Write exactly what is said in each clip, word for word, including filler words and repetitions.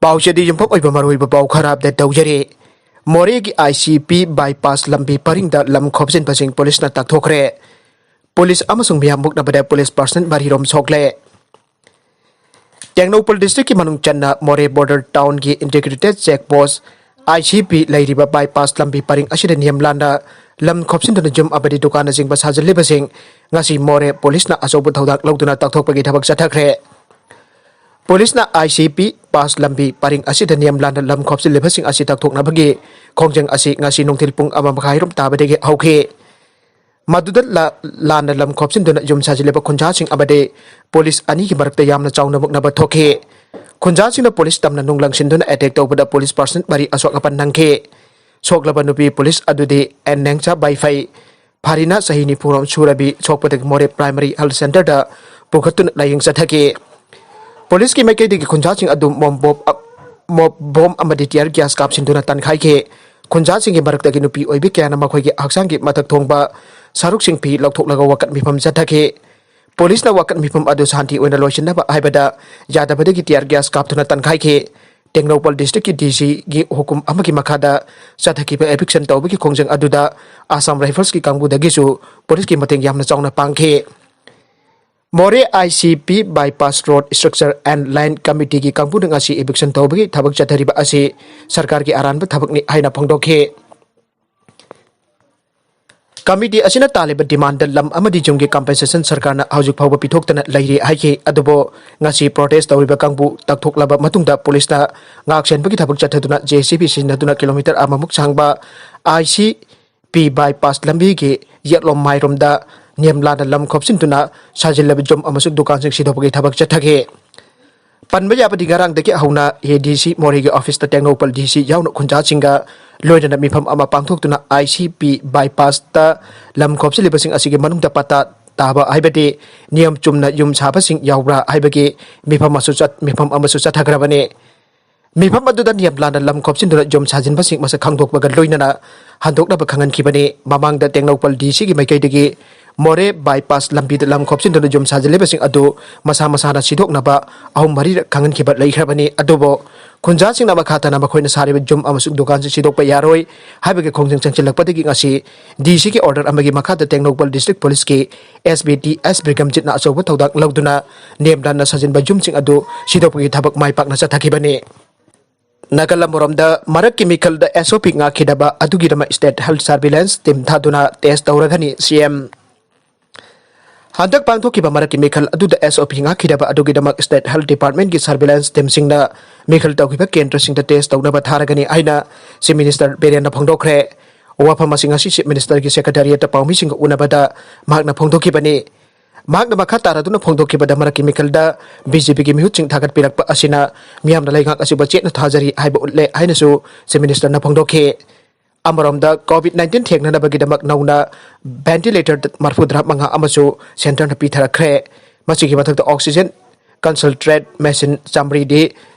ꯄꯥꯎꯆꯦꯗꯤ ꯌꯨꯝꯐꯝ ꯑꯣꯏꯕ ꯃꯔꯨꯑꯣꯏꯕ ꯄꯥꯎ ꯈꯔ ꯑꯞꯗꯦꯠ ꯇꯧꯖꯔꯤ꯫ ꯃꯣꯔꯦꯒꯤ ꯑꯥꯏ ꯁꯤ ꯄꯤ ꯕꯥꯏꯄꯥꯁ ꯂꯝꯕꯤ ꯄꯔꯤꯡꯗ ꯂꯝ ꯈꯣꯞꯆꯤꯟꯕꯁꯤꯡ ꯄꯨꯂꯤꯁꯅ ꯇꯥꯛꯊꯣꯛꯈ꯭ꯔꯦ꯫ ꯄꯨꯂꯤꯁ ꯑꯃꯁꯨꯡ ꯃꯤꯌꯥꯝ ꯃꯨꯛꯅꯕꯗ ꯄꯨꯂꯤꯁ ꯄꯥꯔꯁꯟ ꯃꯔꯤꯔꯣꯝ ꯁꯣꯛꯂꯦ꯫ ꯇꯦꯡꯅꯧꯄꯜ ꯗꯤꯁꯇ꯭ꯔꯤꯛꯀꯤ ꯃꯅꯨꯡ ꯆꯟꯅ ꯃꯣꯔꯦ ꯕꯣꯔꯗꯔ ꯇꯥꯎꯟꯒꯤ ꯏꯟꯇꯤꯒ꯭ꯔꯦꯇꯦꯗ ꯆꯦꯛ ꯄꯣꯁ, ꯑꯥꯏ ꯁꯤ ꯄꯤ, ꯂꯩꯔꯤꯕ ꯕꯥꯏꯄꯥꯁ ꯂꯝꯕꯤ ꯄꯔꯤꯡ ꯑꯁꯤꯗ ꯅꯤꯌꯝ ꯂꯥꯟꯅ ꯂꯝ ꯈꯣꯞꯆꯤꯟꯗꯨꯅ ꯌꯨꯝ ꯑꯃꯗꯤ ꯗꯨꯀꯥꯟꯅꯆꯤꯡꯕ ꯁꯥꯖꯤꯜꯂꯤꯕꯁꯤꯡ ꯉꯁꯤ ꯃꯣꯔꯦ ꯄꯨꯂꯤꯁꯅ ꯑꯆꯧꯕ ꯊꯧꯗꯥꯡ ꯂꯧꯗꯨꯅ ꯇꯥꯛꯊꯣꯛꯄꯒꯤ ꯊꯕꯛ ꯆꯠꯊꯈ꯭ꯔꯦ꯫ ꯄꯨꯂꯤꯁꯅ ꯑꯥꯏ ꯁꯤ ꯄꯤ ꯄꯥꯁ ꯂꯝꯕꯤ ꯄꯔꯤꯡ ꯑꯁꯤꯗ ꯅꯤꯌꯝ ꯂꯥꯟꯅ ꯂꯝ ꯈꯣꯞꯆꯤꯜꯂꯤꯕꯁꯤꯡ ꯑꯁꯤ ꯇꯥꯛꯊꯣꯛꯅꯕꯒꯤ ꯈꯣꯡꯖꯪ ꯑꯁꯤ ꯉꯁꯤ ꯅꯨꯡꯊꯤꯜ ꯄꯨꯡ ꯑꯃ ꯃꯈꯥꯏꯔꯣꯝ ꯇꯥꯕꯗꯒꯤ ꯍꯧꯈꯤ꯫ ꯃꯗꯨꯗ ꯂꯥ-, ꯂꯥꯟꯅ ꯂꯝ ꯈꯣꯞꯆꯤꯟꯗꯨꯅ ꯌꯨꯝ ꯁꯥꯖꯤꯜꯂꯤꯕ ꯈꯨꯟꯖꯥꯁꯤꯡ ꯑꯃꯗꯤ ꯄꯨꯂꯤꯁ ꯑꯅꯤꯒꯤ ꯃꯔꯛꯇ ꯌꯥꯝꯅ ꯆꯥꯎꯅ ꯃꯨꯛꯅꯕ ꯊꯣꯛꯈꯤ꯫ ꯈꯨꯟꯖꯥꯁꯤꯡꯅ ꯄꯨꯂꯤꯁ ꯇꯝꯅ ꯅꯨꯡ ꯂꯪꯁꯤꯟꯗꯨꯅ ꯑꯦꯇꯦꯛ ꯇꯧꯕꯗ ꯄꯨꯂꯤꯁ ꯄꯥꯔꯁꯟ ꯃꯔꯤ ꯑꯁꯣꯛ ꯑꯄꯟ ꯅꯪꯈꯤ꯫ ꯁꯣꯛꯂꯕ ꯅꯨꯄꯤ ꯄꯨꯂꯤꯁ ꯑꯗꯨꯗꯤ ꯑꯦꯟ ꯅꯦꯡꯆꯥ ꯕꯥꯏꯐꯩ, ꯐꯥꯔꯤꯅꯥ, ꯆꯍꯤ ꯅꯤꯐꯨꯔꯣꯝ ꯁꯨꯔꯕꯤ, ꯁꯣꯛꯄꯗꯒꯤ ꯃꯣꯔꯦ ꯄ꯭ꯔꯥꯏꯃꯥꯔꯤ ꯍꯦꯜꯊ ꯁꯦꯟꯇꯔꯗ ꯄꯨꯈꯠꯇꯨꯅ ꯂꯥꯌꯦꯡ ꯆꯠꯊꯈꯤ꯫ ꯄꯨꯂꯤꯁꯀꯤ ꯃꯥꯏꯀꯩꯗꯒꯤ ꯈꯨꯟꯖꯥꯁꯤꯡ ꯑꯗꯨ ꯃꯣꯝ ꯕꯣꯝ, ꯃꯣꯞ ꯕꯣꯝ ꯑꯃꯗꯤ ꯇꯤꯌꯔ ꯒ꯭ꯌꯥꯁ ꯀꯥꯞꯁꯤꯟꯗꯨꯅ ꯇꯥꯟꯈꯥꯏꯈꯤ꯫ ꯈꯨꯟꯖꯥꯁꯤꯡꯒꯤ ꯃꯔꯛꯇꯒꯤ ꯅꯨꯄꯤ ꯑꯣꯏꯕꯤ ꯀꯌꯥꯅ ꯃꯈꯣꯏꯒꯤ ꯍꯛꯆꯥꯡꯒꯤ ꯃꯊꯛ ꯊꯣꯡꯕ ꯁꯔꯨꯛꯁꯤꯡ ꯐꯤ ꯂꯧꯊꯣꯛꯂꯒ ꯋꯥꯀꯠ ꯃꯤꯐꯝ ꯆꯠꯊꯈꯤ꯫ ꯄꯨꯂꯤꯁꯅ ꯋꯥꯀꯠ ꯃꯤꯐꯝ ꯑꯗꯨ ꯁꯥꯟꯇꯤ ꯑꯣꯏꯅ ꯂꯣꯏꯁꯤꯟꯅꯕ ꯍꯥꯏꯕꯗ ꯌꯥꯗꯕꯗꯒꯤ ꯇꯤꯌꯔ ꯒ꯭ꯌꯥꯁ ꯀꯥꯞꯇꯨꯅ ꯇꯥꯟꯈꯥꯏꯈꯤ꯫ ꯇꯦꯡꯅꯧꯄꯜ ꯗꯤꯁꯇ꯭ꯔꯤꯛꯀꯤ ꯗꯤ ꯁꯤꯒꯤ ꯍꯨꯀꯨꯝ ꯑꯃꯒꯤ ꯃꯈꯥꯗ ꯆꯠꯊꯈꯤꯕ ꯑꯦꯚꯤꯛꯁꯟ ꯇꯧꯕꯒꯤ ꯈꯣꯡꯖꯪ ꯑꯗꯨꯗ ꯑꯁꯥꯝ ꯔꯥꯏꯐꯜꯁꯀꯤ ꯀꯥꯡꯕꯨꯗꯒꯤꯁꯨ ꯄꯨꯂꯤꯁꯀꯤ ꯃꯇꯦꯡ ꯌꯥꯝꯅ ꯆꯥꯎꯅ ꯄꯥꯡꯈꯤ꯫ Moreh I C P bypass road structure and line ꯀꯃꯤꯇꯤꯒꯤ ꯀꯥꯡꯕꯨꯅ ꯉꯁꯤ ꯏꯚꯤꯛꯁꯟ ꯇꯧꯕꯒꯤ ꯊꯕꯛ ꯆꯠꯊꯔꯤꯕ ꯑꯁꯤ ꯁꯔꯀꯥꯔꯒꯤ ꯑꯔꯥꯟꯕ ꯊꯕꯛꯅꯤ ꯍꯥꯏꯅ ꯐꯣꯡꯗꯣꯛꯈꯤ꯫ ꯀꯃꯤꯇꯤ ꯑꯁꯤꯅ ꯇꯥꯜꯂꯤꯕ ꯗꯤꯃꯥꯟꯗ ꯂꯝ ꯑꯃꯗꯤ ꯌꯨꯝꯒꯤ ꯀꯝꯄꯦꯟꯁꯦꯁꯟ ꯁꯔꯀꯥꯔꯅ ꯍꯧꯖꯤꯛ ꯐꯥꯎꯕ ꯄꯤꯊꯣꯛꯇꯅ ꯂꯩꯔꯤ ꯍꯥꯏꯈꯤ꯫ ꯑꯗꯨꯕꯨ ꯉꯁꯤ ꯄ꯭ꯔꯣꯇꯦꯁ ꯇꯧꯔꯤꯕ ꯀꯥꯡꯕꯨ ꯇꯛꯊꯣꯛꯂꯕ ꯃꯇꯨꯡꯗ ꯄꯨꯂꯤꯁꯅ ꯉꯥꯛ ꯁꯦꯟꯕꯒꯤ ꯊꯕꯛ ꯆꯠꯊꯗꯨꯅ ꯖꯦ ꯁꯤ ꯕꯤ ꯁꯤꯖꯤꯟꯅꯗꯨꯅ ꯀꯤꯂꯣꯃꯤꯇꯔ ꯑꯃꯃꯨꯛ ꯁꯥꯡꯕ ꯑꯥꯏ ꯁꯤ ꯄꯤ ꯕꯥꯏꯄꯥꯁ ꯂꯝꯕꯤꯒꯤ ꯌꯦꯠꯂꯣꯝ ꯃꯥꯏꯔꯣꯝꯗ ꯅꯦꯝꯂꯥꯗ ꯂꯝ ꯈꯣꯞꯆꯤꯟꯗꯨꯅ ꯁꯥꯖꯤꯜꯂꯕ ꯌꯨꯝ ꯑꯃꯁꯨꯡ ꯗꯨꯀꯥꯟꯁꯤꯡ ꯁꯤꯗꯣꯛꯄꯒꯤ ꯊꯕꯛ ꯆꯠꯊꯈꯤ꯫ ꯄꯟꯕ ꯌꯥꯕꯗꯤ ꯉꯔꯥꯡꯗꯒꯤ ꯍꯧꯅ ꯑꯦ ꯗꯤ ꯁꯤ ꯃꯣꯔꯦꯒꯤ ꯑꯣꯐꯤꯁꯇ ꯇꯦꯡꯅꯧꯄꯜ ꯗꯤ ꯁꯤ ꯌꯥꯎꯅ ꯈꯨꯟꯖꯥꯁꯤꯡꯒ ꯂꯣꯏꯅꯅ ꯃꯤꯐꯝ ꯑꯃ ꯄꯥꯡꯊꯣꯛꯇꯨꯅ ꯑꯥꯏ ꯁꯤ ꯄꯤ ꯕꯥꯏꯄꯥꯁꯇ ꯂꯝ ꯈꯣꯞꯆꯤꯜꯂꯤꯕꯁꯤꯡ ꯑꯁꯤꯒꯤ ꯃꯅꯨꯡꯗ ꯄꯠꯇꯥ ꯇꯥꯕ ꯍꯥꯏꯕꯗꯤ ꯅꯤꯌꯝ ꯆꯨꯝꯅ ꯌꯨꯝ ꯁꯥꯕꯁꯤꯡ ꯌꯥꯎꯕ꯭ꯔꯥ ꯍꯥꯏꯕꯒꯤ ꯃꯤꯐꯝ ꯑꯃꯁꯨ ꯆꯠ-, ꯃꯤꯐꯝ ꯑꯃꯁꯨ ꯆꯠꯊꯈ꯭ꯔꯕꯅꯤ꯫ ꯃꯤꯐꯝ ꯑꯗꯨꯗ ꯅꯤꯌꯝ ꯂꯥꯟꯅ ꯂꯝ ꯈꯣꯞꯆꯤꯟꯗꯨꯅ ꯌꯨꯝ ꯁꯥꯖꯤꯟꯕꯁꯤꯡ ꯃꯁꯛ ꯈꯪꯗꯣꯛꯄꯒ ꯂꯣꯏꯅꯅ ꯍꯟꯗꯣꯛꯅꯕ ꯈꯪꯍꯟꯈꯤꯕꯅꯤ꯫ ꯃꯃꯥꯡꯗ ꯇꯦꯡꯅꯧꯄꯜ ꯗꯤ ꯁꯤꯒꯤ ꯃꯥꯏꯀꯩꯗꯒꯤ ꯃꯣꯔꯦ ꯕꯥꯏꯄꯥꯁ ꯂꯝꯕꯤꯗ ꯂꯝ ꯈꯣꯞꯆꯤꯟꯗꯨꯅ ꯌꯨꯝ ꯁꯥꯖꯤꯜꯂꯤꯕꯁꯤꯡ ꯑꯗꯨ ꯃꯁꯥ ꯃꯁꯥꯅ ꯁꯤꯗꯣꯛꯅꯕ ꯑꯍꯨꯝ ꯃꯔꯤꯔꯛ ꯈꯪꯍꯟꯈꯤꯕ ꯂꯩꯈ꯭ꯔꯕꯅꯤ꯫ ꯑꯗꯨꯕꯨ ꯈꯨꯟꯖꯥꯁꯤꯡꯅ ꯃꯈꯥ ꯇꯥꯅ ꯃꯈꯣꯏꯅ ꯁꯥꯔꯤꯕ ꯌꯨꯝ ꯑꯃꯁꯨꯡ ꯗꯨꯀꯥꯟꯁꯤꯡ ꯁꯤꯗꯣꯛꯄ ꯌꯥꯔꯣꯏ ꯍꯥꯏꯕꯒꯤ ꯈꯣꯡꯖꯪ ꯆꯪꯁꯤꯜꯂꯛꯄꯗꯒꯤ ꯉꯁꯤ ꯗꯤ ꯁꯤꯒꯤ ꯑꯣꯔꯗꯔ ꯑꯃꯒꯤ ꯃꯈꯥꯗ ꯇꯦꯡꯅꯧꯄꯜ ꯗꯤꯁꯇ꯭ꯔꯤꯛ ꯄꯨꯂꯤꯁꯀꯤ ꯑꯦꯁ ꯕꯤ ꯇꯤ ꯑꯦꯁ ꯕ꯭ꯔꯤꯒꯝꯖꯤꯠꯅ ꯑꯆꯧꯕ ꯊꯧꯗꯥꯡ ꯂꯧꯗꯨꯅ ꯅꯦꯝ ꯂꯥꯟꯅ ꯁꯥꯖꯤꯟꯕ ꯌꯨꯝꯁꯤꯡ ꯑꯗꯨ ꯁꯤꯗꯣꯛꯄꯒꯤ ꯊꯕꯛ ꯃꯥꯏ ꯄꯥꯛꯅ ꯆꯠꯊꯈꯤꯕꯅꯤ꯫ ꯅꯥꯀꯜ ꯑꯃꯔꯣꯝꯗ ꯃꯔꯛꯀꯤ ꯃꯤꯈꯜꯗ ꯑꯦꯁ ꯑꯣ ꯄꯤ ꯉꯥꯛꯈꯤꯗꯕ ꯑꯗꯨꯒꯤꯗꯃꯛ ꯁ꯭ꯇꯦꯠ ꯍꯦꯜꯊ ꯁꯔꯚꯤꯂꯦꯟꯁ ꯇꯤꯝ ꯊꯥꯗꯨꯅ ꯇꯦꯁ ꯇꯧꯔꯒꯅꯤ ꯁꯤ ꯑꯦꯝ꯫ ꯍꯟꯗꯛ ꯄꯥꯡꯊꯣꯛꯈꯤꯕ ꯃꯔꯛꯀꯤ ꯃꯤꯈꯜ ꯑꯗꯨꯗ ꯑꯦꯁ ꯑꯣ ꯄꯤ ꯉꯥꯛꯈꯤꯗꯕ ꯑꯗꯨꯒꯤꯗꯃꯛ ꯁ꯭ꯇꯦꯠ ꯍꯦꯜꯊ ꯗꯤꯄꯥꯔꯠꯃꯦꯟꯠꯀꯤ ꯁꯔꯚꯤꯂꯦꯟꯁ ꯇꯤꯝꯁꯤꯡꯅ ꯃꯤꯈꯜ ꯇꯧꯈꯤꯕ ꯀꯦꯟꯗ꯭ꯔꯁꯤꯡꯗ ꯇꯦꯁ ꯇꯧꯅꯕ ꯊꯥꯔꯒꯅꯤ ꯍꯥꯏꯅ ꯆꯤꯐ ꯃꯤꯅꯤꯁꯇꯔ ꯕꯤꯔꯦꯟꯅ ꯐꯣꯡꯗꯣꯛꯈ꯭ꯔꯦ꯫ ꯋꯥꯐꯝ ꯑꯁꯤ ꯉꯁꯤ ꯆꯤꯐ ꯃꯤꯅꯤꯁꯇꯔꯒꯤ ꯁꯦꯀ꯭ꯔꯦꯇꯦꯔꯤꯌꯦꯠꯇ ꯄꯥꯎꯃꯤꯁꯤꯡꯒ ꯎꯅꯕꯗ ꯃꯍꯥꯛꯅ ꯐꯣꯡꯗꯣꯛꯈꯤꯕꯅꯤ꯫ ꯃꯍꯥꯛꯅ ꯃꯈꯥ ꯇꯥꯔꯗꯨꯅ ꯐꯣꯡꯗꯣꯛꯈꯤꯕꯗ ꯃꯔꯛꯀꯤ ꯃꯤꯈꯜꯗ ꯕꯤ ꯖꯦ ꯄꯤꯒꯤ ꯃꯤꯍꯨꯠꯁꯤꯡ ꯊꯥꯒꯠꯄꯤꯔꯛꯄ ꯑꯁꯤꯅ ꯃꯤꯌꯥꯝꯅ ꯂꯩꯉꯥꯛ ꯑꯁꯤꯕꯨ ꯆꯦꯠꯅ ꯊꯥꯖꯔꯤ ꯍꯥꯏꯕ ꯎꯠꯂꯦ ꯍꯥꯏꯅꯁꯨ ꯆꯤꯐ ꯃꯤꯅꯤꯁꯇꯔꯅ ꯐꯣꯡꯗꯣꯛꯈꯤ꯫ ꯑꯃꯔꯣꯝꯗ ꯀꯣꯚꯤꯗ ꯅꯥꯏꯟꯇꯤꯟ ꯊꯦꯡꯅꯅꯕꯒꯤꯗꯃꯛ ꯅꯧꯅ ꯚꯦꯟꯇꯤꯂꯦꯇꯔ ꯃꯔꯐꯨꯇꯔꯥ ꯃꯉꯥ ꯑꯃꯁꯨ ꯁꯦꯟꯇꯔꯅ ꯄꯤꯊꯔꯛꯈ꯭ꯔꯦ꯫ ꯃꯁꯤꯒꯤ ꯃꯊꯛꯇ ꯑꯣꯛꯁꯤꯖꯦꯟ ꯀꯟꯁꯦꯟꯇ꯭ꯔꯦꯠ ꯃꯦꯁꯤꯟ ꯆꯥꯃꯔꯤꯗꯤ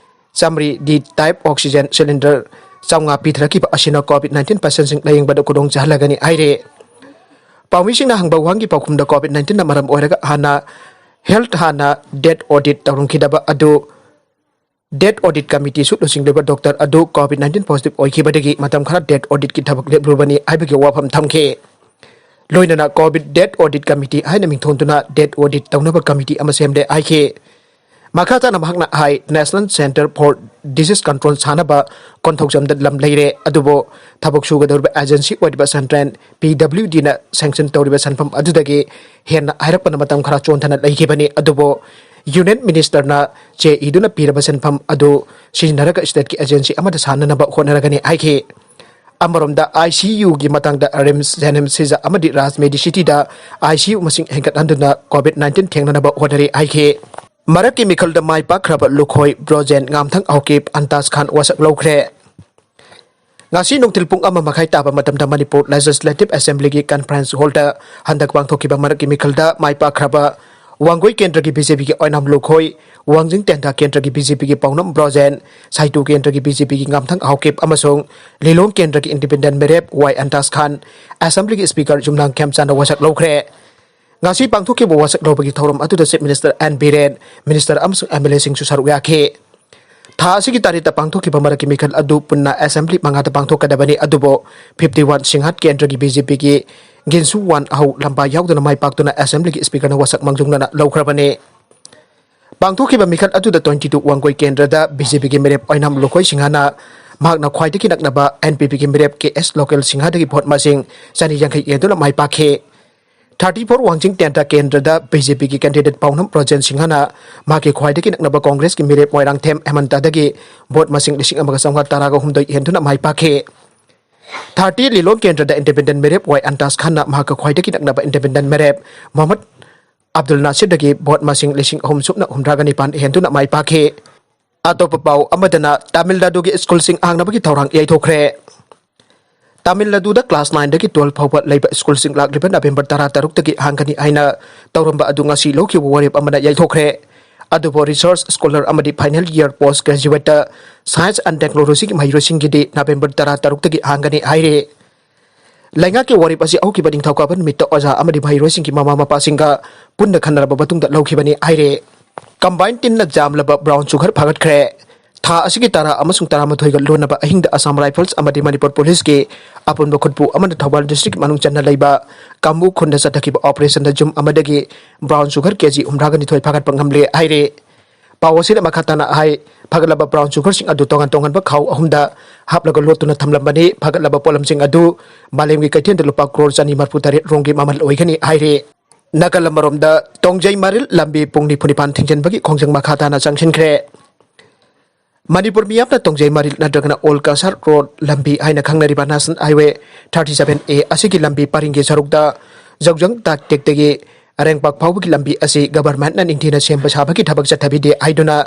ꯆꯥꯃꯔꯤꯗꯤ ꯇꯥꯏꯞ ꯑꯣꯛꯁꯤꯖꯦꯟ ꯁꯤꯂꯤꯟꯗꯔ ꯆꯥꯝꯃꯉꯥ ꯄꯤꯊꯔꯛꯈꯤꯕ ꯑꯁꯤꯅ ꯀꯣꯚꯤꯗ ꯅꯥꯏꯟꯇꯤꯟ ꯄꯦꯁꯦꯟꯁꯤꯡ ꯂꯥꯌꯦꯡꯕꯗ ꯈꯨꯗꯣꯡ ꯆꯥꯍꯜꯂꯒꯅꯤ ꯍꯥꯏꯔꯦ꯫ ꯄꯥꯎꯃꯤꯁꯤꯡꯅ ꯍꯪꯕ ꯋꯥꯍꯪꯒꯤ ꯄꯥꯎꯈꯨꯝꯗ ꯀꯣꯚꯤꯗ ꯅꯥꯏꯟꯇꯤꯟꯅ ꯃꯔꯝ ꯑꯣꯏꯔꯒ ꯍꯥꯟꯅ ꯍꯦꯜꯊ ꯍꯥꯟꯅ ꯗꯦꯠ ꯑꯣꯗꯤꯠ ꯇꯧꯔꯝꯈꯤꯗꯕ ꯑꯗꯨ ꯗꯦꯠ ꯑꯣꯗꯤꯠ ꯀꯃꯤꯇꯤꯁꯨ ꯂꯨꯆꯤꯡꯂꯤꯕ ꯗꯣꯛꯇꯔ ꯑꯗꯨ ꯀꯣꯚꯤꯗ ꯅꯥꯏꯟꯇꯤꯟ ꯄꯣꯖꯤꯇꯤꯚ ꯑꯣꯏꯈꯤꯕꯗꯒꯤ ꯃꯇꯝ ꯈꯔ ꯗꯦꯠ ꯑꯣꯗꯤꯠꯀꯤ ꯊꯕꯛ ꯂꯦꯞꯂꯨꯕꯅꯤ ꯍꯥꯏꯕꯒꯤ ꯋꯥꯐꯝ ꯊꯝꯈꯤ꯫ ꯂꯣꯏꯅꯅ ꯀꯣꯚꯤꯗ ꯗꯦꯠ ꯑꯣꯗꯤꯠ ꯀꯃꯤꯇꯤ ꯍꯥꯏꯅ ꯃꯤꯡꯊꯣꯟꯗꯨꯅ ꯗꯦꯠ ꯑꯣꯗꯤꯠ ꯇꯧꯅꯕ ꯀꯃꯤꯇꯤ ꯑꯃ ꯁꯦꯝꯂꯦ ꯍꯥꯏꯈꯤ꯫ ꯃꯈꯥ ꯇꯥꯅ ꯃꯍꯥꯛꯅ ꯍꯥꯏ, national centre for disease control ꯁꯥꯅꯕ ꯀꯣꯟꯊꯧꯖꯝꯗ ꯂꯝ ꯂꯩꯔꯦ, ꯑꯗꯨꯕꯨ ꯊꯕꯛ ꯁꯨꯒꯗꯧꯔꯤꯕ ꯑꯦꯖꯦꯟꯁꯤ ꯑꯣꯏꯔꯤꯕ ꯁꯦꯟꯇ꯭ꯔꯦꯜ ꯄꯤ ꯗꯕ꯭ꯂꯤꯎ ꯗꯤꯅ ꯁꯦꯡꯁꯟ ꯇꯧꯔꯤꯕ ꯁꯦꯟꯐꯝ ꯑꯗꯨꯗꯒꯤ ꯍꯦꯟꯅ ꯍꯥꯏꯔꯛꯄꯅ ꯃꯇꯝ ꯈꯔ ꯆꯣꯟꯊꯅ ꯂꯩꯈꯤꯕꯅꯤ꯫ ꯑꯗꯨꯕꯨ ꯌꯨꯅꯤꯌꯟ ꯃꯤꯅꯤꯁꯇꯔꯅ ꯆꯦ ꯏꯗꯨꯅ ꯄꯤꯔꯕ ꯁꯦꯟꯐꯝ ꯑꯗꯨ ꯁꯤꯖꯤꯟꯅꯔꯒ ꯁ꯭ꯇꯦꯠꯀꯤ ꯑꯦꯖꯦꯟꯁꯤ ꯑꯃꯗ ꯁꯥꯟꯅꯅꯕ ꯍꯣꯠꯅꯔꯒꯅꯤ ꯍꯥꯏꯈꯤ꯫ ꯑꯃꯔꯣꯝꯗ ꯑꯥꯏ ꯁꯤ ꯌꯨꯒꯤ ꯃꯇꯥꯡꯗ ꯔꯤꯝꯁ, ꯖꯦꯅꯤꯝꯁ, ꯁꯤꯖ ꯑꯃꯗꯤ ꯔꯥꯖ ꯃꯦꯗꯤꯁꯤꯇꯤꯗ ꯑꯥꯏ ꯁꯤ ꯌꯨ ꯃꯁꯤꯡ ꯍꯦꯟꯒꯠꯍꯟꯗꯨꯅ ꯀꯣꯚꯤꯗ ꯅꯥꯏꯟꯇꯤꯟ ꯊꯦꯡꯅꯅꯕ ꯍꯣꯠꯅꯔꯤ ꯍꯥꯏꯈꯤ꯫ ꯃꯔꯛꯀꯤ ꯃꯤꯈꯜꯗ ꯃꯥꯏ ꯄꯥꯛꯈ꯭ꯔꯕ ꯂꯨꯈꯣꯏ ꯕ꯭ꯔꯣꯖꯦꯟ ꯉꯥꯝꯊꯪ ꯍꯥꯎꯀꯤꯞ ꯑꯟꯇꯥꯖ ꯈꯥꯟ ꯋꯥꯁꯛ ꯂꯧꯈ꯭ꯔꯦ꯫ ꯉꯁꯤ ꯅꯨꯡꯊꯤꯜ ꯄꯨꯡ ꯑꯃ ꯃꯈꯥꯏ ꯇꯥꯕ ꯃꯇꯝꯗ ꯃꯅꯤꯄꯨꯔ ꯂꯦꯖꯤꯁꯂꯦꯇꯤꯚ ꯑꯦꯁꯦꯝꯕ꯭ꯂꯤꯒꯤ ꯀꯟꯐꯔꯦꯟꯁ ꯍꯣꯜꯗ ꯍꯟꯗꯛ ꯄꯥꯡꯊꯣꯛꯈꯤꯕ ꯃꯔꯛꯀꯤ ꯃꯤꯈꯜꯗ ꯃꯥꯏ ꯄꯥꯛꯈ꯭ꯔꯕ ꯋꯥꯡꯒꯣꯏ ꯀꯦꯟꯗ꯭ꯔꯒꯤ ꯕꯤ ꯖꯦ ꯄꯤꯒꯤ ꯑꯣꯏꯅꯥꯝ ꯂꯨꯈꯣꯏ, ꯋꯥꯡꯖꯤꯡ ꯇꯦꯟꯊꯥ ꯀꯦꯟꯗ꯭ꯔꯒꯤ ꯕꯤ ꯖꯦ ꯄꯤꯒꯤ ꯄꯥꯎꯅꯝ ꯕ꯭ꯔꯣꯖꯦꯟ, ꯁꯥꯏꯇꯨ ꯀꯦꯟꯗ꯭ꯔꯒꯤ ꯕꯤ ꯖꯦ ꯄꯤꯒꯤ ꯉꯥꯝꯊꯪ ꯍꯥꯎꯀꯤꯞ ꯑꯃꯁꯨꯡ ꯂꯤꯂꯣꯡ ꯀꯦꯟꯗ꯭ꯔꯒꯤ ꯏꯟꯗꯤꯄꯦꯟꯗꯦꯟꯠ ꯃꯤꯔꯦꯞ ꯋꯥꯏ ꯑꯟꯇꯥꯖ ꯈꯥꯟ ꯑꯦꯁꯦꯝꯕ꯭ꯂꯤꯒꯤ ꯁ꯭ꯄꯤꯀꯔ ꯌꯨꯝꯅꯥꯝ ꯈꯦꯝꯆꯥꯟꯗ ꯋꯥꯁꯛ ꯂꯧꯈ꯭ꯔꯦ꯫ ꯉꯁꯤ ꯄꯥꯡꯊꯣꯛꯈꯤꯕ ꯋꯥꯁꯛ ꯂꯧꯕꯒꯤ ꯊꯧꯔꯝ ꯑꯗꯨꯗ chief minister N Biren, minister ꯑꯃꯁꯨꯡ ꯑꯦꯝ ꯑꯦꯜ ꯑꯦꯁꯤꯡꯁꯨ ꯁꯔꯨꯛ ꯌꯥꯈꯤ꯫ ꯊꯥ ꯑꯁꯤꯒꯤ ꯇꯔꯦꯠꯇ ꯄꯥꯡꯊꯣꯛꯈꯤꯕ ꯃꯔꯛꯀꯤ ꯃꯤꯈꯜ ꯑꯗꯨ ꯄꯨꯟꯅ assembly ꯃꯉꯥꯗ ꯄꯥꯡꯊꯣꯛꯀꯗꯕꯅꯤ꯫ ꯑꯗꯨꯕꯨ fifty one ꯁꯤꯡꯍꯠ ꯀꯦꯟꯗ꯭ꯔꯒꯤ BJPꯒꯤ ꯒꯤꯟꯁꯨ ꯋꯥꯟ ꯑꯍꯧ ꯂꯝꯕꯥ ꯌꯥꯎꯗꯅ ꯃꯥꯏ ꯄꯥꯛꯇꯨꯅ assemblyꯒꯤ speakerꯅ ꯋꯥꯁꯛ ꯃꯥꯡꯖꯧꯅꯅ ꯂꯧꯈ꯭ꯔꯕꯅꯤ꯫ ꯄꯥꯡꯊꯣꯛꯈꯤꯕ ꯃꯤꯈꯜ ꯑꯗꯨꯗ twenty two ꯋꯥꯡꯒꯣꯏ ꯀꯦꯟꯗ꯭ꯔꯗ BJPꯒꯤ ꯃꯤꯔꯦꯞ ꯑꯣꯏꯅꯥꯝ ꯂꯨꯈꯣꯏ ꯁꯤꯡꯍꯅ ꯃꯍꯥꯛꯅ ꯈ꯭ꯋꯥꯏꯗꯒꯤ ꯅꯛꯅꯕ NPPꯒꯤ ꯃꯤꯔꯦꯞ KS ꯂꯣꯀꯦꯜ ꯁꯤꯡꯍꯗꯒꯤ ꯚꯣꯠ ꯃꯁꯤꯡ ꯆꯅꯤ ꯌꯥꯡꯈꯩ ꯍꯦꯟꯗꯨꯅ ꯃꯥꯏ ꯄꯥꯛꯈꯤ꯫ Thirty four ꯋꯥꯡꯖꯤꯡ ꯇꯦꯟꯊꯥ ꯀꯦꯟꯗ꯭ꯔꯗ BJPꯒꯤ candidate ꯄꯥꯎꯅꯝ ꯔꯣꯖꯦꯟ ꯁꯤꯡꯍꯅ ꯃꯍꯥꯛꯀꯤ ꯈ꯭ꯋꯥꯏꯗꯒꯤ ꯅꯛꯅꯕ ꯀꯣꯡꯒ꯭ꯔꯦꯁꯀꯤ ꯃꯤꯔꯦꯞ ꯃꯣꯏꯔꯥꯡꯊꯦꯝ ꯍꯦꯃꯟꯇꯗꯒꯤ ꯚꯣꯠ ꯃꯁꯤꯡ ꯂꯤꯁꯤꯡ ꯑꯃꯒ ꯆꯥꯝꯃꯉꯥ ꯇꯔꯥꯒ ꯍꯨꯝꯗꯣꯏ ꯍꯦꯟꯗꯨꯅ ꯃꯥꯏ ꯄꯥꯛꯈꯤ꯫ Thirty ꯂꯤꯂꯣꯡ ꯀꯦꯟꯗ꯭ꯔꯗ independent ꯃꯤꯔꯦꯞ ꯋꯥꯏ ꯑꯟꯇꯥꯁ ꯈꯥꯟꯅ ꯃꯍꯥꯛꯀ ꯈ꯭ꯋꯥꯏꯗꯒꯤ ꯅꯛꯅꯕ independent ꯃꯤꯔꯦꯞ ꯃꯣꯍꯝꯃꯗ ꯑꯕꯗꯨꯜ ꯅꯥꯁꯤꯔꯗꯒꯤ ꯚꯣꯠ ꯃꯁꯤꯡ ꯂꯤꯁꯤꯡ ꯑꯍꯨꯝ ꯁꯨꯞꯅ ꯍꯨꯝꯗ꯭ꯔꯥꯒ ꯅꯤꯄꯥꯟ ꯍꯦꯟꯗꯨꯅ ꯃꯥꯏ ꯄꯥꯛꯈꯤ꯫ ꯑꯇꯣꯞꯄ ꯄꯥꯎ ꯑꯃꯗꯅ ꯇꯥꯃꯤꯜ ꯅꯥꯗꯨꯒꯤ ꯁ꯭ꯀꯨꯜꯁꯤꯡ ꯍꯥꯡꯅꯕꯒꯤ ꯊꯧꯔꯥꯡ ꯌꯩꯊꯣꯛꯈ꯭ꯔꯦ꯫ ꯇꯥꯃꯤꯜ ꯅꯥꯗꯨꯗ class nineꯗꯒꯤ twelve ꯐꯥꯎꯕ ꯂꯩꯕ ꯁ꯭ꯀꯨꯜꯁꯤꯡ ꯂꯥꯛꯂꯤꯕ ꯅꯕꯦꯝꯕꯔ ꯇꯔꯥꯇꯔꯨꯛꯇꯒꯤ ꯍꯥꯡꯒꯅꯤ ꯍꯥꯏꯅ ꯇꯧꯔꯝꯕ ꯑꯗꯨ ꯉꯁꯤ ꯂꯧꯈꯤꯕ ꯋꯥꯔꯦꯞ ꯑꯃꯅ ꯌꯩꯊꯣꯛꯈ꯭ꯔꯦ꯫ ꯑꯗꯨꯕꯨ research scholar ꯑꯃꯗꯤ final year post graduate science and technologyꯒꯤ ꯃꯍꯩꯔꯣꯏꯁꯤꯡꯒꯤꯗꯤ ꯅꯕꯦꯝꯕꯔ ꯇꯔꯥꯇꯔꯨꯛꯇꯒꯤ ꯍꯥꯡꯒꯅꯤ ꯍꯥꯏꯔꯤ꯫ ꯂꯩꯉꯥꯛꯀꯤ ꯋꯥꯔꯦꯞ ꯑꯁꯤ ꯍꯧꯈꯤꯕ ꯅꯤꯡꯊꯧꯀꯥꯕ ꯅꯨꯃꯤꯠꯇ ꯑꯣꯖꯥ ꯑꯃꯗꯤ ꯃꯍꯩꯔꯣꯏꯁꯤꯡꯒꯤ ꯃꯃꯥ ꯃꯄꯥꯁꯤꯡꯒ ꯄꯨꯟꯅ ꯈꯟꯅꯔꯕ ꯃꯇꯨꯡꯗ ꯂꯧꯈꯤꯕꯅꯤ ꯍꯥꯏꯔꯤ꯫ Combined teamꯅ ꯖꯥꯝꯂꯕ brown sugar ꯐꯥꯒꯠꯈ꯭ꯔꯦ꯫ ꯊꯥ ꯑꯁꯤꯒꯤ ꯇꯔꯥ ꯑꯃꯁꯨꯡ ꯇꯔꯥꯃꯥꯊꯣꯏꯒ ꯂꯣꯟꯅꯕ ꯑꯍꯤꯡꯗ Assam Rifles ꯑꯃꯗꯤ ꯃꯅꯤꯄꯨꯔ ꯄꯨꯂꯤꯁꯀꯤ ꯑꯄꯨꯟꯕ ꯈꯨꯠꯄꯨ ꯑꯃꯅ ꯊꯧꯕꯥꯜ district ꯃꯅꯨꯡ ꯆꯟꯅ ꯂꯩꯕ ꯀꯥꯡꯕꯨ ꯈꯨꯟꯗ ꯆꯠꯊꯈꯤꯕ operationꯗ ꯌꯨꯝ ꯑꯃꯗꯒꯤ brown sugar KG ꯍꯨꯝꯗ꯭ꯔꯥꯒ ꯅꯤꯊꯣꯏ ꯐꯥꯒꯠꯄ ꯉꯝꯂꯦ ꯍꯥꯏꯔꯤ꯫ ꯄꯥꯎ ꯑꯁꯤꯗ ꯃꯈꯥ ꯇꯥꯅ ꯍꯥꯏ, ꯐꯒꯠꯂꯕ brown sugarꯁꯤꯡ ꯑꯗꯨ ꯇꯣꯉꯥꯟ ꯇꯣꯉꯥꯟꯕ ꯈꯥꯎ ꯑꯍꯨꯝꯗ ꯍꯥꯞꯂꯒ ꯂꯣꯠꯇꯨꯅ ꯊꯝꯂꯝꯕꯅꯤ꯫ ꯐꯒꯠꯂꯕ ꯄꯣꯠꯂꯝꯁꯤꯡ ꯑꯗꯨ ꯃꯥꯂꯦꯝꯒꯤ ꯀꯩꯊꯦꯜꯗ ꯂꯨꯄꯥ ꯀ꯭ꯔꯣꯔ ꯆꯅꯤ ꯃꯔꯤꯐꯨ ꯇꯔꯦꯠ ꯔꯣꯝꯒꯤ ꯃꯃꯜ ꯑꯣꯏꯒꯅꯤ ꯍꯥꯏꯔꯤ꯫ ꯅꯥꯀꯜ ꯑꯃꯔꯣꯝꯗ, ꯇꯣꯡꯖꯩ ꯃꯔꯤꯜ ꯂꯝꯕꯤ ꯄꯨꯡ ꯅꯤꯐꯨ ꯅꯤꯄꯥꯟ ꯊꯤꯡꯖꯤꯟꯕꯒꯤ ꯈꯣꯡꯖꯪ ꯃꯈꯥ ꯇꯥꯅ ꯆꯪꯁꯤꯟꯈ꯭ꯔꯦ꯫ ꯃꯅꯤꯄꯨꯔ ꯃꯤꯌꯥꯝꯅ ꯇꯣꯡꯖꯩ ꯃꯔꯤꯜ ꯅꯠꯇ꯭ꯔꯒꯅ Old Cachar Road ꯂꯝꯕꯤ ꯍꯥꯏꯅ ꯈꯪꯅꯔꯤꯕ National Highway thirty seven A ꯑꯁꯤꯒꯤ ꯂꯝꯕꯤ ꯄꯔꯤꯡꯒꯤ ꯁꯔꯨꯛꯇ ꯖꯧꯖꯪ ꯇꯥꯛꯇꯦꯛꯇꯒꯤ ꯑꯔꯦꯡꯄꯥꯛ ꯐꯥꯎꯕꯒꯤ ꯂꯝꯕꯤ ꯑꯁꯤ governmentꯅ ꯅꯤꯡꯊꯤꯅ ꯁꯦꯝꯕ ꯁꯥꯕꯒꯤ ꯊꯕꯛ ꯆꯠꯊꯕꯤꯗꯦ ꯍꯥꯏꯗꯨꯅ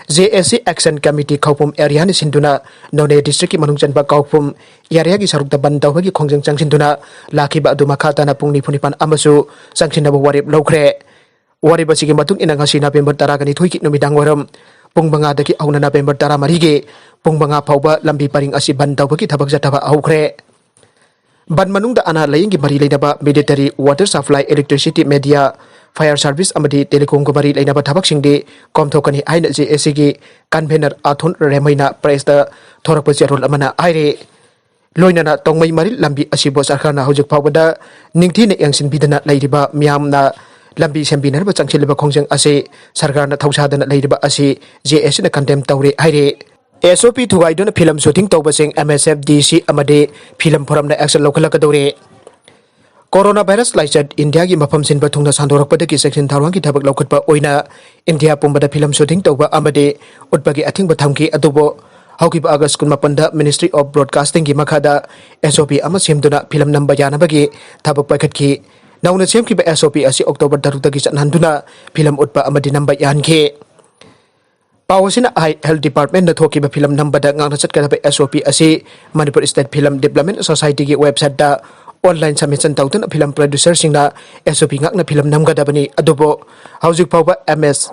JAC Action Committee ꯈꯧꯄꯨꯝ areaꯅ ꯁꯤꯟꯗꯨꯅ ꯅꯣꯅꯦ districtꯀꯤ ꯃꯅꯨꯡ ꯆꯟꯕ ꯈꯧꯄꯨꯝ areaꯒꯤ ꯁꯔꯨꯛꯇ ꯕꯟ ꯇꯧꯕꯒꯤ ꯈꯣꯡꯖꯪ ꯆꯪꯁꯤꯟꯗꯨꯅ ꯂꯥꯛꯈꯤꯕ ꯑꯗꯨ ꯃꯈꯥ ꯇꯥꯅ ꯄꯨꯡ ꯅꯤꯐꯨ ꯅꯤꯄꯥꯟ ꯑꯃꯁꯨ ꯆꯪꯁꯤꯟꯅꯕ ꯋꯥꯔꯦꯞ ꯂꯧꯈ꯭ꯔꯦ꯫ ꯋꯥꯔꯦꯞ ꯑꯁꯤꯒꯤ ꯃꯇꯨꯡ ꯏꯟꯅ ꯉꯁꯤ ꯅꯕꯦꯝꯕꯔ ꯇꯔꯥꯒ ꯅꯤꯊꯣꯏꯒꯤ ꯅꯨꯃꯤꯗꯥꯡ ꯋꯥꯏꯔꯝ ꯄꯨꯡ ꯃꯉꯥꯗꯒꯤ ꯍꯧꯅ ꯅꯕꯦꯝꯕꯔ ꯇꯔꯥꯃꯔꯤꯒꯤ ꯄꯨꯡ ꯃꯉꯥ ꯐꯥꯎꯕ ꯂꯝꯕꯤ ꯄꯔꯤꯡ ꯑꯁꯤ ꯕꯟ ꯇꯧꯕꯒꯤ ꯊꯕꯛ ꯆꯠꯊꯕ ꯍꯧꯈ꯭ꯔꯦ꯫ ꯕꯟ ꯃꯅꯨꯡꯗ ꯑꯅꯥ ꯂꯥꯌꯦꯡꯒꯤ ꯃꯔꯤ ꯂꯩꯅꯕ military, water supply, electricity, media, fire service ꯑꯃꯗꯤ telecomꯒ ꯃꯔꯤ ꯂꯩꯅꯕ ꯊꯕꯛꯁꯤꯡꯗꯤ ꯀꯣꯝꯊꯣꯛꯀꯅꯤ ꯍꯥꯏꯅ JACꯒꯤ convener ꯑꯊꯨꯟ ꯔꯦꯃꯩꯅ pressꯇ ꯊꯣꯔꯛꯄ ꯆꯦꯔꯣꯜ ꯑꯃꯅ ꯍꯥꯏꯔꯤ꯫ ꯂꯣꯏꯅꯅ ꯇꯣꯡꯃꯩ ꯃꯔꯤꯜ ꯂꯝꯕꯤ ꯑꯁꯤꯕꯨ ꯁꯔꯀꯥꯔꯅ ꯍꯧꯖꯤꯛ ꯐꯥꯎꯕꯗ ꯅꯤꯡꯊꯤꯅ ꯌꯦꯡꯁꯤꯟꯕꯤꯗꯅ ꯂꯩꯔꯤꯕ ꯃꯤꯌꯥꯝꯅ ꯂꯝꯕꯤ ꯁꯦꯝꯕꯤꯅꯅꯕ ꯆꯪꯁꯤꯜꯂꯤꯕ ꯈꯣꯡꯖꯪ ꯑꯁꯤ ꯁꯔꯀꯥꯔꯅ ꯊꯧꯁꯥꯗꯅ ꯂꯩꯔꯤꯕ ꯑꯁꯤ JACꯅ condemn ꯇꯧꯔꯦ ꯍꯥꯏꯔꯤ꯫ SOP ꯊꯨꯒꯥꯏꯗꯨꯅ film shooting ꯇꯧꯕꯁꯤꯡ MSFDC ꯑꯃꯗꯤ film forum ꯑꯃꯅ action ꯂꯧꯈꯠꯂꯛꯀꯗꯧꯔꯤ꯫ Coronavirus ꯂꯥꯏꯆꯠ ꯏꯟꯗꯤꯌꯥꯒꯤ ꯃꯐꯝ ꯁꯤꯟꯕ ꯊꯨꯡꯅ ꯁꯟꯗꯣꯔꯛꯄꯗꯒꯤ ꯆꯦꯛꯁꯤꯟ ꯊꯧꯔꯥꯡꯒꯤ ꯊꯕꯛ ꯂꯧꯈꯠꯄ ꯑꯣꯏꯅ ꯏꯟꯗꯤꯌꯥ ꯄꯨꯝꯕꯗ film shooting ꯇꯧꯕ ꯑꯃꯗꯤ ꯎꯠꯄꯒꯤ ꯑꯊꯤꯡꯕ ꯊꯝꯈꯤ꯫ ꯑꯗꯨꯕꯨ ꯍꯧꯈꯤꯕ August ꯀꯨꯟꯃꯥꯄꯟꯗ Ministry of Broadcastingꯒꯤ ꯃꯈꯥꯗ SOP ꯑꯃ ꯁꯦꯝꯗꯨꯅ film ꯅꯝꯕ ꯌꯥꯅꯕꯒꯤ ꯊꯕꯛ ꯄꯥꯏꯈꯠꯈꯤ꯫ ꯅꯧꯅ ꯁꯦꯝꯈꯤꯕ SOP ꯑꯁꯤ October ꯇꯔꯨꯛꯇꯒꯤ ꯆꯠꯅꯍꯟꯗꯨꯅ film ꯎꯠꯄ ꯑꯃꯗꯤ ꯅꯝꯕ ꯌꯥꯍꯟꯈꯤ꯫ ꯄꯥꯎ ꯑꯁꯤꯅ ꯑꯥꯏ Health Departmentꯅ ꯊꯣꯛꯈꯤꯕ film ꯅꯝꯕꯗ ꯉꯥꯛꯅ ꯆꯠꯀꯗꯕ SOP ꯑꯁꯤ Manipur State Film Development Societyꯒꯤ websiteꯇ online submission ꯇꯧꯗꯨꯅ film producerꯁꯤꯡꯅ SOP ꯉꯥꯛꯅ film ꯅꯝꯒꯗꯕꯅꯤ꯫ ꯑꯗꯨꯕꯨ ꯍꯧꯖꯤꯛ ꯐꯥꯎꯕ MS,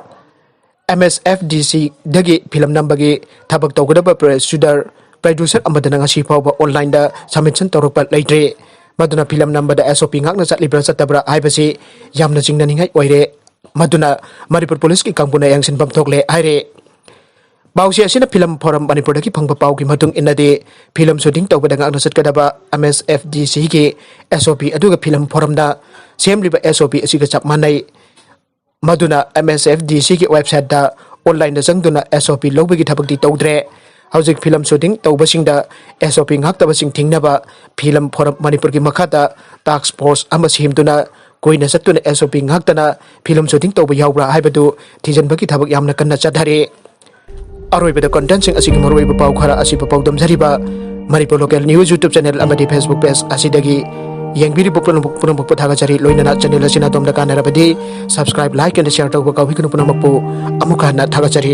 MSFDCꯗꯒꯤ film ꯅꯝꯕꯒꯤ ꯊꯕꯛ ꯇꯧꯒꯗꯕ producer, producer ꯑꯃꯗꯅ ꯉꯁꯤ ꯐꯥꯎꯕ onlineꯗ submission ꯇꯧꯔꯛꯄ ꯂꯩꯇ꯭ꯔꯤ꯫ ꯃꯗꯨꯅ film ꯅꯝꯕꯗ SOP ꯉꯥꯛꯅ ꯆꯠꯂꯤꯕ꯭ꯔꯥ ꯆꯠꯇꯕ꯭ꯔꯥ ꯍꯥꯏꯕꯁꯤ ꯌꯥꯝꯅ ꯆꯤꯡꯅꯅꯤꯡꯉꯥꯏ ꯑꯣꯏꯔꯦ꯫ ꯃꯗꯨꯅ ꯃꯅꯤꯄꯨꯔ ꯄꯨꯂꯤꯁꯀꯤ ꯀꯥꯡꯕꯨꯅ ꯌꯦꯡꯁꯤꯟꯐꯝ ꯊꯣꯛꯂꯦ ꯍꯥꯏꯔꯦ꯫ ꯄꯥꯎꯆꯦ ꯑꯁꯤꯅ film forum ꯃꯅꯤꯄꯨꯔꯗꯒꯤ ꯐꯪꯕ ꯄꯥꯎꯒꯤ ꯃꯇꯨꯡ ꯏꯟꯅꯗꯤ, film shooting ꯇꯧꯕꯗ ꯉꯥꯛꯅ ꯆꯠꯀꯗꯕ MSFDCꯒꯤ SOP ꯑꯗꯨꯒ film forumꯅ ꯁꯦꯝꯂꯤꯕ SOP ꯑꯁꯤꯒ ꯆꯞ ꯃꯥꯟꯅꯩ꯫ ꯃꯗꯨꯅ MSFDCꯒꯤ websiteꯇ onlineꯗ ꯆꯪꯗꯨꯅ SOP ꯂꯧꯕꯒꯤ ꯊꯕꯛꯇꯤ ꯇꯧꯗ꯭ꯔꯦ꯫ ꯍꯧꯖꯤꯛ film shooting ꯇꯧꯕꯁꯤꯡꯗ SOP ꯉꯥꯛꯇꯕꯁꯤꯡ ꯊꯤꯡꯅꯕ film forum ꯃꯅꯤꯄꯨꯔꯒꯤ ꯃꯈꯥꯗ task force ꯑꯃ ꯁꯦꯝꯗꯨꯅ ꯀꯨꯏꯅ ꯆꯠꯇꯨꯅ SOP ꯉꯥꯛꯇꯅ film shooting ꯇꯧꯕ ꯌꯥꯎꯕ꯭ꯔꯥ ꯍꯥꯏꯕꯗꯨ ꯊꯤꯖꯤꯟꯕꯒꯤ ꯊꯕꯛ ꯌꯥꯝꯅ ꯀꯟꯅ ꯆꯠꯊꯔꯤ꯫ ꯑꯔꯣꯏꯕꯗ contentꯁꯤꯡ ꯑꯁꯤꯒꯤ ꯃꯔꯨꯑꯣꯏꯕ ꯄꯥꯎ ꯈꯔ ꯑꯁꯤꯕꯨ ꯄꯥꯎꯗꯝꯖꯔꯤꯕ Manipur Local News YouTube channel ꯑꯃꯗꯤ Facebook page ꯑꯁꯤꯗꯒꯤ ꯌꯦꯡꯕꯤꯔꯤꯕ ꯄꯨꯝꯅꯃꯛ, ꯄꯨꯝꯅꯃꯛꯄꯨ ꯊꯥꯒꯠꯆꯔꯤ꯫ ꯂꯣꯏꯅꯅ channel ꯑꯁꯤꯅ ꯑꯗꯣꯝꯗ ꯀꯥꯟꯅꯔꯕꯗꯤ subscribe, like and share ꯇꯧꯕ ꯀꯥꯎꯕꯤꯒꯅꯨ꯫ ꯄꯨꯝꯅꯃꯛꯄꯨ ꯑꯃꯨꯛꯀ ꯍꯟꯅ ꯊꯥꯒꯠꯆꯔꯤ꯫